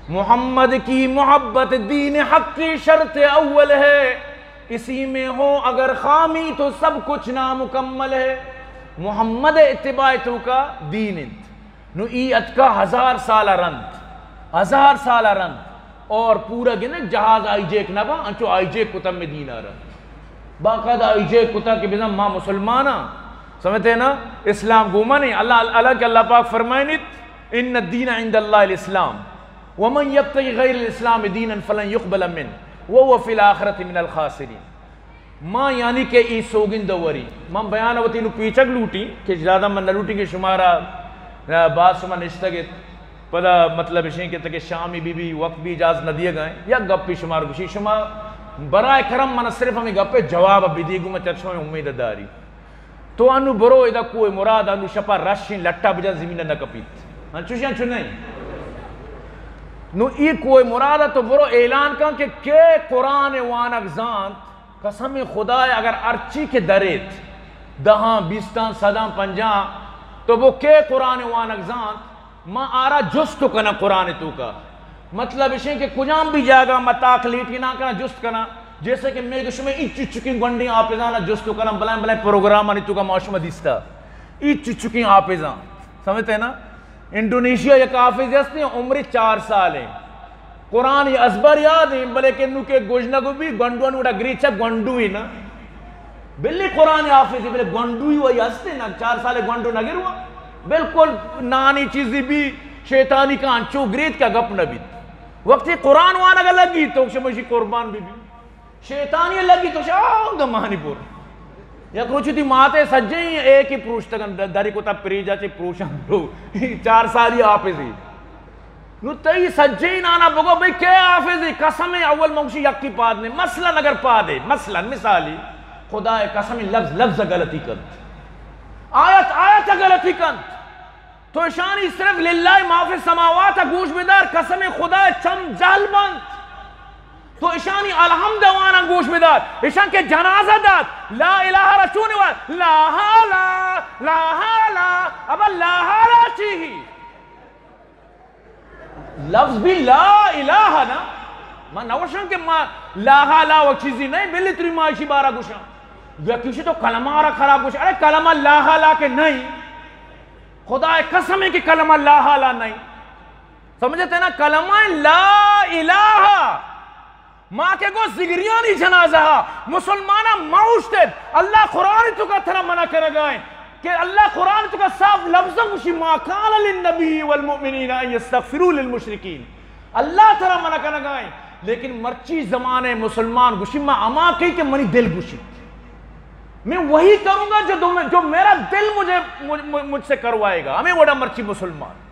محمد کی محبت دین حق کی شرط اول ہے، اسی میں ہو اگر خامی تو سب کچھ نامکمل ہے۔ محمد اتباع توکا دین انت۔ نو ای اتکا ہزار سال رند، ہزار سال رند، اور پورا گنک جہاز آئی جیک نہ با، انچو آئی جیک کتا میں دین آ رند۔ باقاعدہ آئی جیک کتا کہ بزن ما مسلمان ہاں، سمجھتے ہیں نا؟ اسلام گوما نہیں۔ اللہ، حالانکہ اللہ پاک فرمائنیت، ان الدین عند اللہ الاسلام، ومن یبتغ غیر الاسلام دینا فلن یقبل منه وهو فی الآخرة من الخاسرین۔ ما یعنی کہ ای سوگند وری۔ من بیان وتی نو پیچگ لوٹی کہ زیادہ من نہ لوٹی کہ شمارا، آ، باز شما نشتگ ات۔ پدا مطلب اشیں کہ تکہ شامی بی بی وقت بھی اجازت نہ دیگ ء۔ یک گپی شمار گوشی، شما برائے کرم من صرف ہمیں گپے جواب بدی گو، من چر شما امید داری۔ تو انو برو ادا کوہ مراد، انو شپا رشیں لٹا بجن زمین نہ کپیت۔ انچوش انچو نہیں۔ نو ای کوہ مراد تو برو اعلان کن کہ کے قرآن وانگ زانت، قسم خدا اگر ارچی کہ دریت، دہاں، بیستاں، صداں، پنجاہاں، تو وہ کے قرآن وانگ زانت، ما آرا جست کناں قرآن توکا۔ مطلب اشیں کہ کجام بھی جاگہ ما تاک لیٹی نہ کناں، جست کناں، جیسے کہ میں شما ای چچکیں گونڈیں حافظانا جست کناں، بلائیں بلائیں پروگرامانی توکا ما شما دیستا۔ ای چچکیں حافظاں۔ سمجھتے ہیں نا؟ انڈونیشیا یک حافظ ہستی، عمر چار سال ہیں۔ قرآن ازبر یاد ہیں، بلے کہ نو کہ گوشنگ بی، گونڈوانی وڑا گریچا گونڈو ہی نا۔ بلے قرآن حافظ، بلے گونڈوی وہی ہستے نا، چار سال گونڈو نہ گروا۔ بالکل نانی چیزی بھی شیطانی کا انچو گریت کا گپ نہ بیت۔ وقتی قرآن وانگا لگی تو شمشی قربان بی بی۔ شیطانی لگی تو شاہ گمانی پر۔ یک روچی تی ماتے سجیں ایک ہی پروشتگن، د-، دری کو تا پریجا چے پروشن رو۔ چار سالی حافظی۔ نو تئی سجیں نانا بگو بھئی کے حافظ ہے؟ قسم ہے اول منگشی یکی پاد نے۔ مثلاً اگر پادے، مثلاً مثالی، خدا قسم لفظ، لفظ غلطی کنت۔ آیت، آیت غلطی کنت۔ تو اشانی صرف للہ ما فی السماوات گوش بدار، قسم خدا چم جہل بند۔ تو اشانی الحمد وانا گوش بدار، اشان کے جنازہ دات، لا الہ را چون وا، لا حالا، لا حالا، ابا لا حالا چی ہی؟ لفظ بھی لا الہ نا۔ من نوشن کہ ما لا حالا و چیزی نہیں، بلی تری ما اشی بارا گوشاں۔ یا کسی تو کلمہ را خراب گوش، ارے کلمہ لا حالا کے نہیں۔ خدا قسم ہے کہ کلمہ لا حالا نہیں۔ سمجھتے نا؟ کلمہ لا الہ۔ ما کہ گو زگریانی جنازہ، مسلماناں ما اوشتت، اللہ قرآن تو کا ترا منع کرگائیں کہ اللہ قرآن تو کا صاف لفظاں گوشی، ما کان للنبی والمؤمنین ان یستغفروا للمشرکین۔ اللہ ترا منع کنگائیں، لیکن مرچی زمانے مسلمان گوشی، ما اما کئی کہ منی دل گوشی۔ میں وہی کروں گا جو دو-، جو میرا دل مجھے، مجھ-، مجھ-، مجھ سے کروائے گا۔ ہمیں وڑا مرچی مسلمان۔